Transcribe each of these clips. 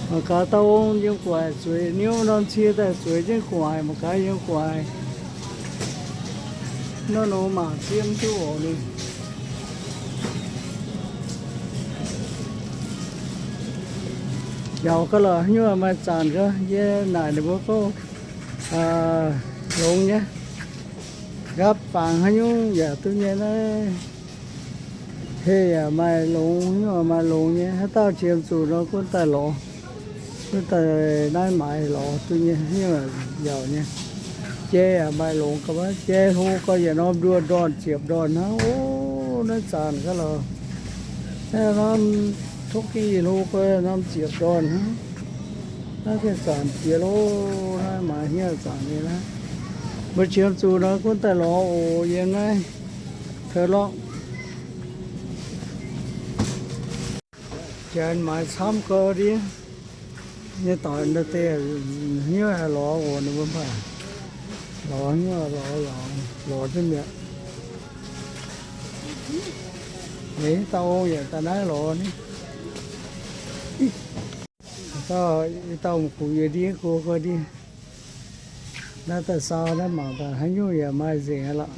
Mangc gaax dauh ong yiem gu'nguaaic zueiz, niouv norm cie daaih zueiz jienv gu'nguaaic, mangc gaax yiem gu'nguaaic. Nor nor mangc zieqv duqv oc ninh. Yaac ga'lorqc haaix nyungc maaih zanc gaax, yie naaic ninh mbuo gorngv longx nyei. Nqaapv fangx haaix nyungc yaac duqv nyei naaiv. Heh yaac maaih longx, haaix nyungc maaih longx nyei. Haaix dauh qiemx zuqc nor gunv daaih lorz, gunv daaih naaiv maaiz lorz duqv nyei, haaix nyungc yaac yauc nyei. Jai yaac maaih longx ga'naaiv, jai hlo gau yietc norm nduoh ndorn ziepc ndorn hnangv. Ov, naaiv zanc gaax lorqc. Naaiv norm tov gih hlo gau norm ziepc ndorn hnangv. Naaiv gengh zanc jiex loh, naaiv maaiz hniev zanc nyei naaiv. Mbuo qiemx zuqc nor gunv daaih lorz oc, yiem naaiv taux lorqc. Janx maaiz camv gau ndiev nyei doic deix, hnyouv lorz oc, ninh mbuo mv baac lorz hnyouv lorz, lorz duqv mi'aqv. Eix dauh ong yaac daaih naaiv lorz ni. Dauh, dauh mv gux yie ndiev go gau ndiev. Naaiv daaih sau naaiv mangc daaih haaix nyungc yaac maaih nzengc aqv lorqc.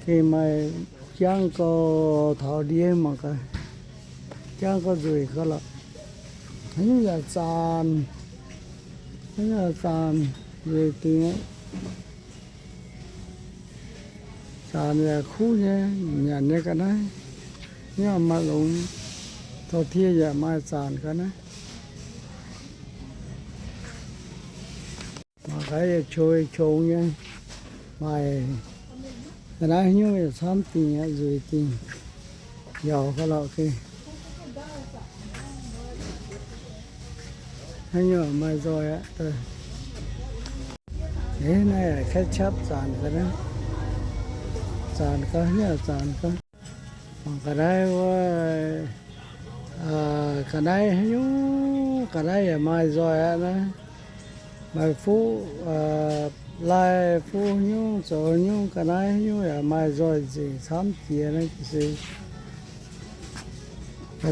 Gengh maaih jangv gau taux ndiev mangc gaax. Jangv gau nzueic gau lorqc. Haaix nyungc yaac zaanc, haaix nyungc yaac zaanc, nzueic dingc aqv. Zaanc yaac kuv nyei, nyanc nyei ga'naaiv. Hnyouv maaih longx, dorh tie yaac maaih zaanc ga'naaiv. Mangc gaax yaac qongx qongx nyei, maaih ga'naaiv hnyouv yaac camv dingc aqv, nzueic dingc, yauc gau lorqc gengh. Haaix nyungc maaih nzoih aqv. Eix, naaiv yaac ketchup zaanc ga'naaiv, zaanc ga'naaiv, zaanc ga'naaiv. Mangc ga'naaiv wuov, ga'naaiv haaix nyungc, ga'naaiv yaac maaih nzoih aqv naaiv. Maaih fuqv lai, fuqv nyungc, zoux nyungc, ga'naaiv haaix nyungc yaac maaih nzoih nzengc camv jiex naaiv se.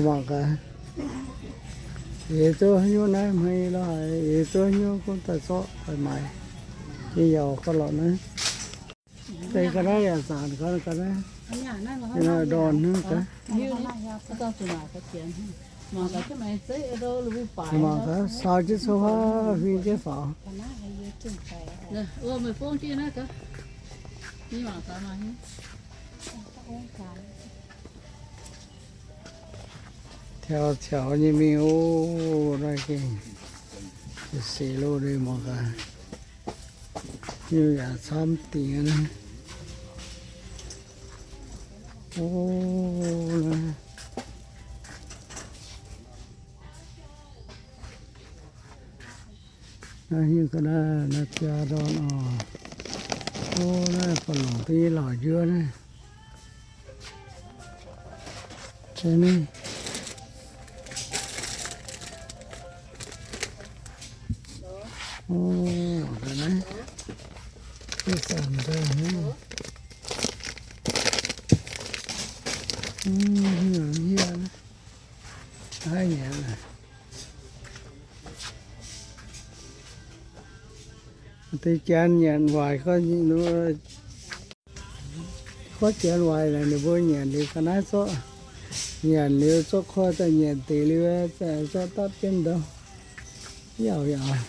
Mangc gaax, eix duqv haaix nyungc naaiv hmei lorh haic, eix duqv haaix nyungc gunv daaih zorqv daaih maaiz, yie yauc gau lorqc naaiv. Deix ga'naaiv yaac zanc gau ga'naaiv, ndorn hnangv gaax. Mangc gaax, saau jienv cou huaav huing jienv faaux. Taux caux nyei mingh oc. Naaiv gengh seix loh, mangc gaax, nyungc yaac camv dingc naaiv. Ov, naaiv, naaiv hiuv ga'naaiv, naaiv biaa ndorn oc. Ov, naaiv baac longc duqv nyei lorqc njuov naaiv. Ov, ga'naaiv, hiuv, hiuv, hiuv, naaiv nyanc. Deix janx nyanc waaic gorngv, gorngv janx waaic naaic ninh mbuo nyanc liuz ga'naaiv zorqv, nyanc liuz zorqv koiv daaih nyanc deix liuz, zorqv dapv jienv ndau. Yauc yaac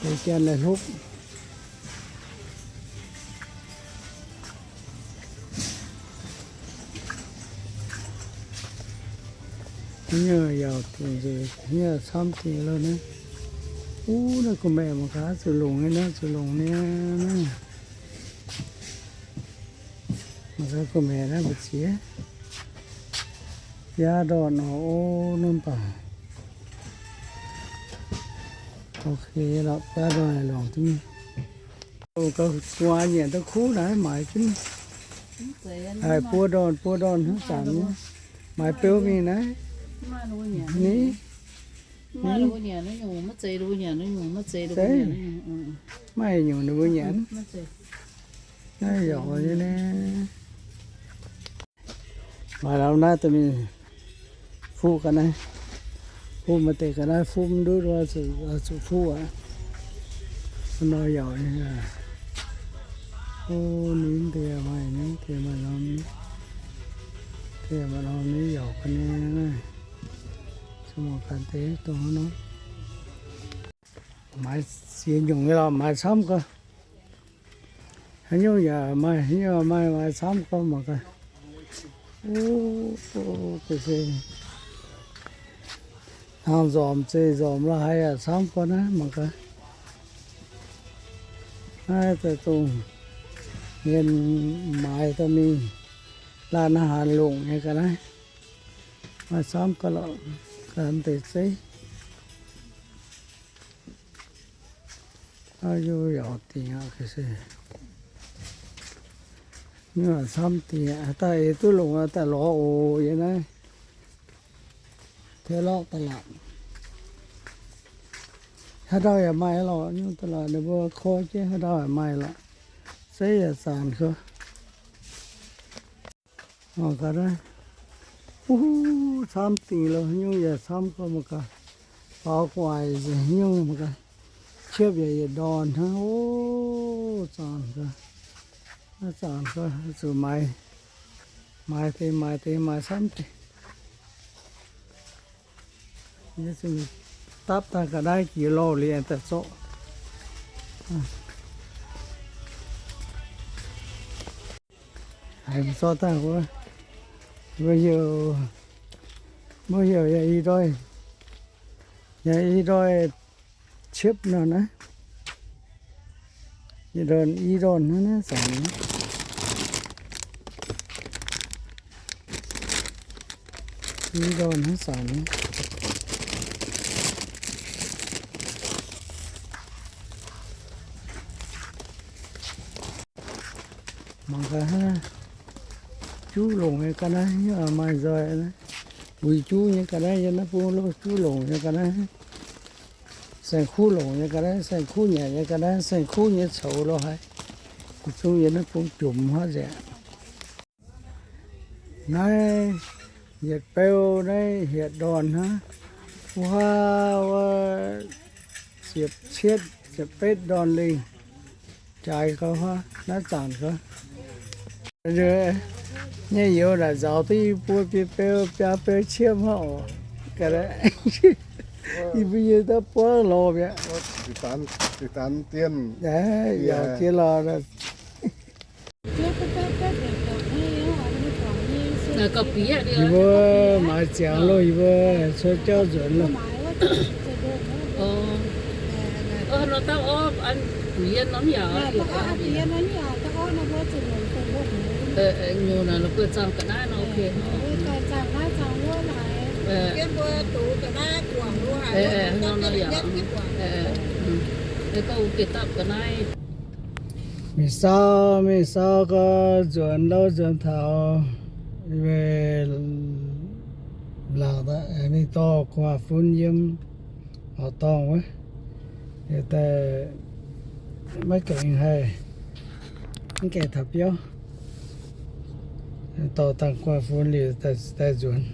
deix janx la'hlopv. Yauc dingc nzengc, yie camv dingc loh naaiv. Uv, naaiv gu'maeqc mangc gaax zuqc longc nyei naaiv, zuqc longc nyei naaiv. Mangc gaax gu'maeqc naaiv mbu'ziex, biaa ndorn nor, o, norm baac. Ok lorqc, biaa ndorn longc duqv. Ga'guaaz nyanc duqv kuv naaiv maaiz jienv. Haiz buo ndorn, buo ndorn hnangv zanc nyei. Maaiz beu mingh naaiv. Ni, ni, maaih nyungc ninh mbuo nyanc. Naaiv yaac nyei. Maaih lamh naaiv deix mingh fuqv ga'naaiv. Fuqv maaih deix ga'naaiv fuqv mv ndutv, zuqc fuqv aqv. Nor yaac ninh, o, ninh deix maaih, ninh deix maaih norm, deix maaih norm ninh yaac ga'naaiv naaiv. Mangc gaax deix dongh hnangv nor. Maaiz ziex nyungc nyei lorqc, maaiz camv gau. Haaix nyungc yaac maaih, haaix nyungc maaih, maaiz camv gau mangc gaax. Hnaangx nzormc, zeiv nzormc la'haaix yaac camv gau naaiv mangc gaax. Naaiv daaih dongh mienh maaiz daaih mingh laanh hnangv haaix longc nyei ga'naaiv. Maaih camv gau lorqc, ga'naaiv deix zeiv. Yaac dingc aqv, se nyungc camv dingc aqv. Haaix dauh eix duqv longc daaih lorz oc. Yie naaiv ทะเลาะตลาด haaix dauh yaac maaih lorqc. Nyungc ตลาด ninh mbuo koi jienv haaix dauh yaac maaih lorqc. Zeiv yaac zanc gau. Mangc gaax naaiv. Wuov, camv dingc loh, nyungc yaac camv gau mangc gaax. Faaux gu'nguaaic nzengc nyungc mangc gaax. Ciepv yaac yietc ndorn hnangv. O, zanc gau. Naaiv zanc gau, zuqc maaiz, maaiz deix, maaiz deix, maaiz camv deix. Dapv daaih ga'naaiv jiex lorh liuz daaih zorqv. Haiz mv zorqv daaih wuov, mbuo heuc, mbuo heuc yaac i ndoih, yaac i ndoih ciepv nor naaiv. Yie ndorn i ndorn hnangv naaiv zanc. I ndorn hnangv zanc. Mangc gaax, juv longc nyei ga'naaiv maaih nzoih. Uix juv nyei ga'naaiv yiem naaiv bung loh, juv longc nyei ga'naaiv, saeng-kuv longc nyei ga'naaiv, saeng-kuv nyanc nyei ga'naaiv, saeng-kuv nyei coux loh haic. Zungv yiem naaiv bung jomc hnangv nzengc. Naaiv yietc beu naaiv hietc ndorn hnangv. Wuov, wuov ziepc cietv, ziepc betv ndorn lingh. Jaaix gau huaav, naaiv zanc gau. Nyei youz naaic nzauz duqv i buo biei beu, biaa beu ciemv hnangv oc. Yie mbuo yie daav buangv lorz mi'aqv. Yaac jiex lorz. Yie mbuo maaiz ziangx loh, yie mbuo cuotv jauv nzuonx loh. Mingh sau, mingh sau gau, nzuonx louv nzuonx taux, laangc daaih ninh dorh gu'nguaaz-fun yiem horqc dorngh wuov, daaih maiv gaengh haih, maiv gaengh taux biauv. Dorh dangh gu'nguaaz-fun liuz daaih nzuonx.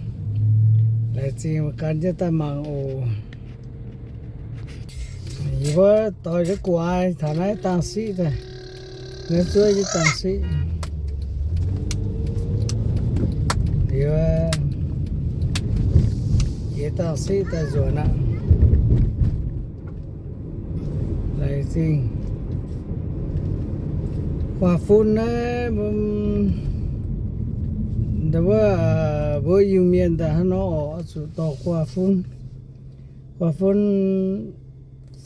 Laengz zingh gan jienv daaih mangc oc. Yie mbuo doix jienv gu'nguaaz taux naaiv dangh siqv daaih, naaiv zuov jienv dangh siqv. Liuz, jiex dangh siqv daaih nzuonx aqv. Laengz zingh. Gu'nguaaz-fun naaiv, wuov, mbuo Iu-Mienh daaih hnangv nor oc, zuqc dorh gu'nguaaz-fun. Gu'nguaaz-fun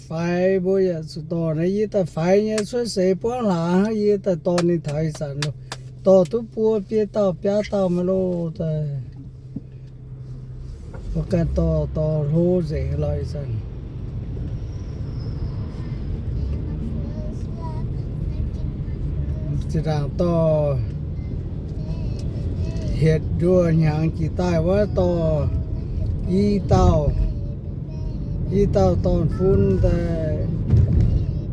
faix mbuo yaac zuqc dorh naaiv. Yie daaih faix nyei cuotv seix buangv hlaax, yie daaih dorh ninh taux ih zanc loh, dorh duqv buo biei dauh biaa dauh maiv loh daaih. Mbuo ganh dorh, dorh hlo nzengc lorqc ih zanc. Zinh ndaangc dorh hietc nduoh hnyangx jiex daaih wuov dorh i dauh, i dauh dorn-fun daaih,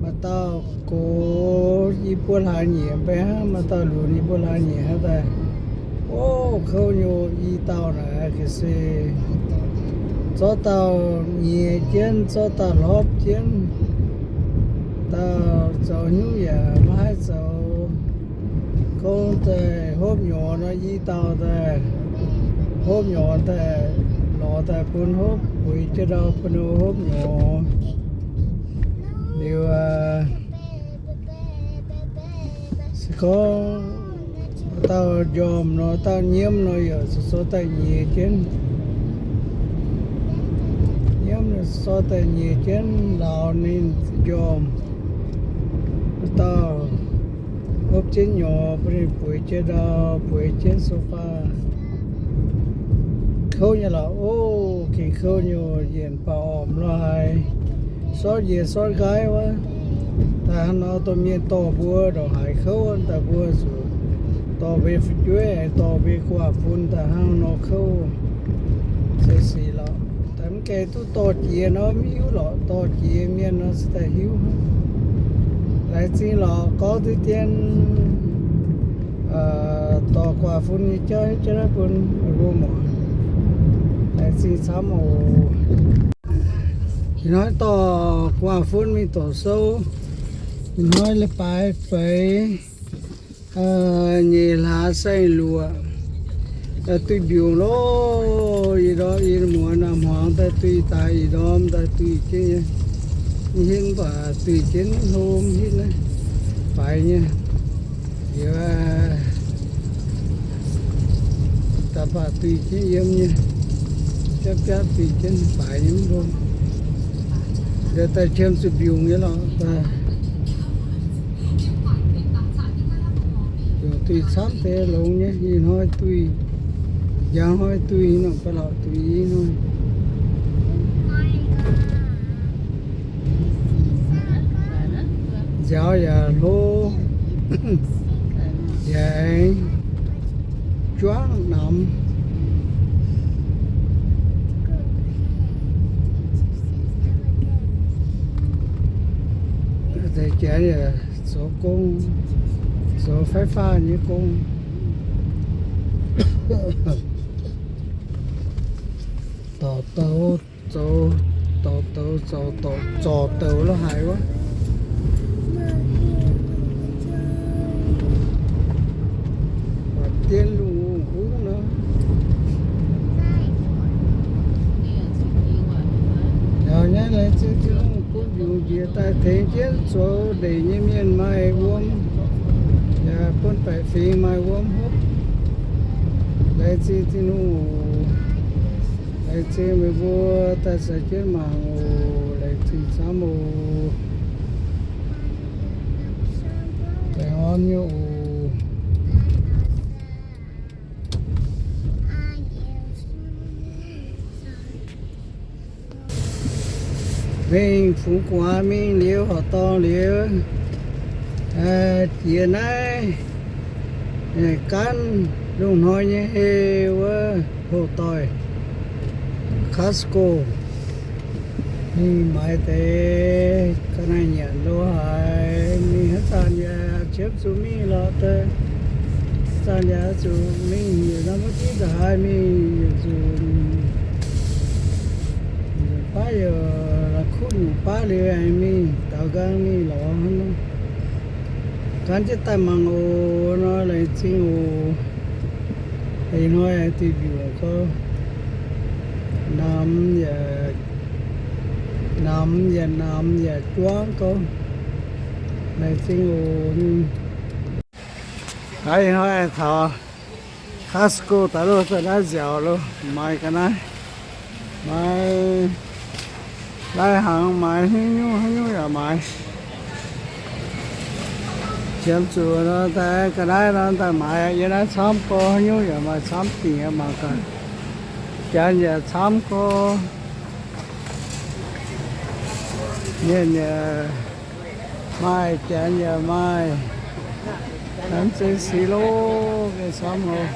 maaih dauh gox i buo hlaax nyeic mbaengx hnangv, maaih dauh lunx i buo hlaax nyeic hnangv daaih. O, kouv nyei, i dauh naaic ga'sie. Zorqv dauh nyiex jienv, zorqv dauh hlopv jienv. Dauh zoux hnyouv yaac maiv haih zoux. Gong daaih hopv nyorx nor, i dauh daaih hopv nyorx daaih, lorz daaih bun hopv, bueix jienv ndau bun hopv nyorx. Liuz, se gorngv dauh njormh nor, dauh nyiemv nor, yaac zoux daaih nyiex jienv. Nyiemv nor, zoux daaih nyiex jienv lauz ninh njormh. Dauh hopv jienv nyorx bun ninh bueix jienv ndau, bueix jienv sofa. Kouv nyei lorqc, o, gengh kouv nyei, yienc baac ormc lorh haic. Sortv njiec sortv nqaaiv wuov, daaih hnangv nor domh mienh dorh mbuo ndongc haaix kouv daaih, mbuo zuqc dorh mbuo nyei fu'jueiv, dorh mbuo nyei guaax fun daaih hnangv nor kouv. Se sic lorqc. Daaih mv gaengh duqv dorh jiex nor mv hiuv lorqc, dorh jiex mienh nor se daaih hiuv. Laengz zingh lorqc, gorngv diqv dien dorh guaax fun nyei jauv hiuv jienv naaiv bun mbuo muangx. Laengz zingh camv oc. Ih hnoi dorh guaax fun mingh doqc sou. Ih hnoi leiz-baaix feix nyeic hlaax saeng-luoqc, duih mbiungc loh. Ih ndorm yie muonz aav hmuangx daaih duih daaih, ih ndorm daaih duih jienv nyei. Mv hitv mv baac duih jienv hlo mv hitv naaiv, faix nyei. Liuz daaih baac duih jienv yiem nyei, biapv biapv duih jienv faix nyei mv hlo. Liuz daaih qiemx zuqc mbiungc nyei lorqc. Mbiungc duih camv deix longx nyei, ih hnoi duih, njang hnoi duih nor, ba'lauc duih ih hnoi. Nziaaux yaac hlo, yaac aengx juangv namx. Deix janx yaac zoux gong, zoux faix faah nyei gong. Dorc douz zoux, dorc douz zoux, dorc, zorc douz la'haic wuov. Buatc dien lungh hungv nor. Yaac nyaiv laengz zingh Tin-Hungh bun mbiungc njiec daaih tengx jienv zoux ndeic nyei mienh maaih wuom, yaac bun baeqc fingx maaih wuom hopv. Laengz zingh Tin-Hungh oc. Laengz zingh meih mbuo daaih caux jienv mangc oc. Laengz zingh camv oc. Baengh orn nyei oc. Mingh fungx gu'nguaaz mingh liuz horqc dorngh liuz, jiex naaiv gaanv lungh hnoi nyei heh wuov hoc doic, Costco. Mingh maaiz deix ga'naaiv nyanc lo haaix, mingh haaix zanc yaac qiemx zuqc mingh lorqc deix. Haaix zanc yaac zuqc mingh, yietc norm wuov diuv ndongc haaix mingh yietc nzunc, baav yaac la'kuqv nyungc baav liuz aengx mingh, daaux nqaang mingh lorz hnangv nor. Gan jienv daaih mangc oc. Nor laengz zingh oc. Ih hnoi aengx duih mbiungc gorx, namx yaac, namx yaac, namx yaac juangv gorx. Laengz zingh oc. Ih hnoi aengx taux Costco daaih loh, daaih naaiv nziaauc loh, maaiz ga'naaiv, maaiz lai-hnaangx, maaiz haaix nyungc haaix nyungc yaac maaiz. Qiemx zuqc nor daaih ga'naaiv nor daaih maaiz yiem naaiv camv gorx, haaix nyungc yaac maaih camv dingc mangc gaax. Janx yaac camv gorx. Mienh yaac maaih, janx yaac maaih. Namx zeiz sic loh, gengh camv oc.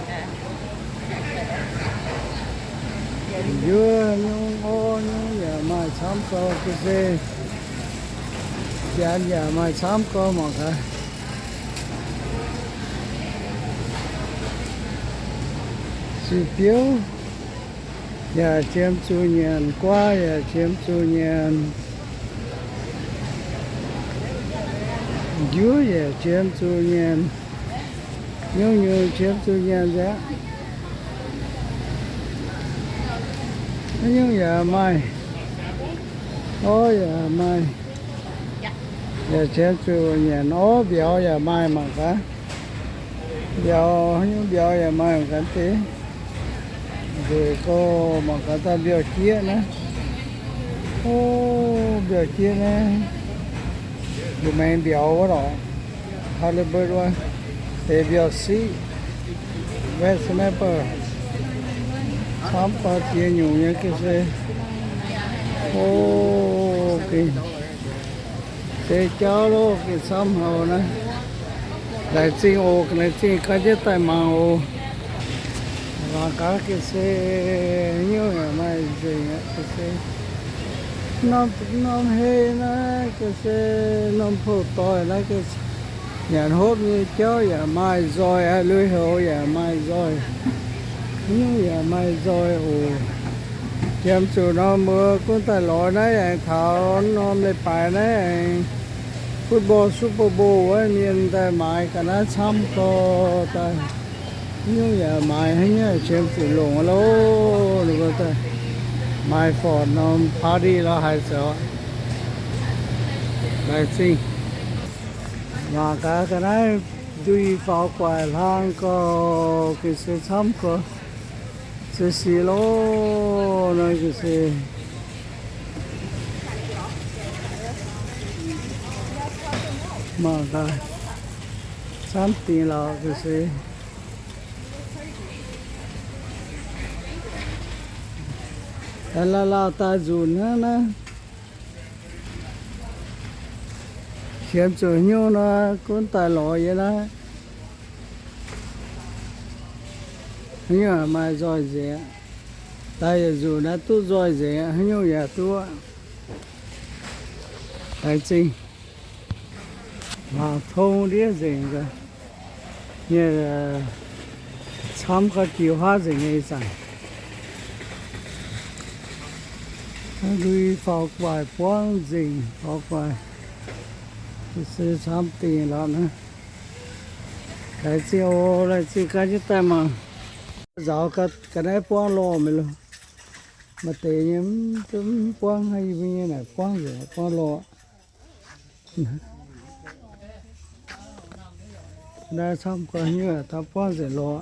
Njuov nyungc, orv nyungc yaac maaih camv gorx ga'sie. Janx yaac maaih camv gorx mangc gaax. Sic biouv. Yaac qiemx zuqc nyanc, guaav yaac qiemx zuqc nyanc, njuov yaac qiemx zuqc nyanc, nyungc-nyungc qiemx zuqc nyanc nzengc. Haaix nyungc yaac maaih, orv yaac maaih, yaac qiemx zuqc nyanc. Orv mbiauz yaac maaih mangc gaax. Mbiauz, haaix nyungc mbiauz yaac maaih mangc gaax deix. Nzueic gorx, mangc gaax daaih mbiauz-jieqv naaiv. O, mbiauz-jieqv naaiv, mbuo maengx mbiauz wuov lorqc. Halibut wuov, deix mbiauz-siqv, red snapper, camv baav ziex nyungc nyei ga'sie. O, gengh deix jauv loh, gengh camv haic naaiv. Laengz zingh oc, laengz zingh ganh jienv daaih mangc oc. Mangc gaax ga'sie, haaix nyungc yaac maaih nzengc aqv ga'sie. Norm, norm hei naaiv ga'sie, norm pouv-doic naaiv ga'sie, nyanc hopv nyei jauv yaac maaih nzoih aqv, lui-houx yaac maaih nzoih, haaix nyungc yaac maaih nzoih oc. Qiemx zuqc norm mbuo gunv daaih lorz naaiv aengx taux norm leiz-baaix naaiv aengx football Super Bowl wuov mienh daaih maaiz ga'naaiv camv gorx daaih. Haaix nyungc yaac maaiz, haaix nyungc yaac qiemx zuqc longc loh. Ninh mbuo daaih maaih forc norm party lorz haaix zoux. Laengz zingh. Mangc gaax ga'naaiv ndui faaux guaic hlang gorx, ga'sie camv gorx. Se sic loh, naaiv ga'sie. Mangc gaax, camv dingc lorqc ga'sie. Laaix lauh daaih nzunc hnangv naaiv. Qiemx zuqc haaix nyungc nor, gunv daaih lorz yie naaiv. Haaix nyungc maaih nzoih nzengc aqv. Daaih yietc nzunc naaiv duqv nzoih nzengc aqv, haaix nyungc yaac duqv. Laengz zingh. Mangc tong ndiev nzengc gaax. Nyei, camv gauh jiu haav nzengc nyei ih zanc. Ndui faaux guaic buangv nzengc, faaux guaic. Se camv dingc lorqc naaiv. Laengz zingh oc, laengz zingh ganh jienv daaih mangc. Nzaaux ga'naaiv buangv lorh mingh loh. Maaih deix nyei mv buangv, haaix nyungc nyei naaic buangv nzengc, buangv lorh. Naaiv camv gauh haaix nyungc taux buangv nzengc lorh.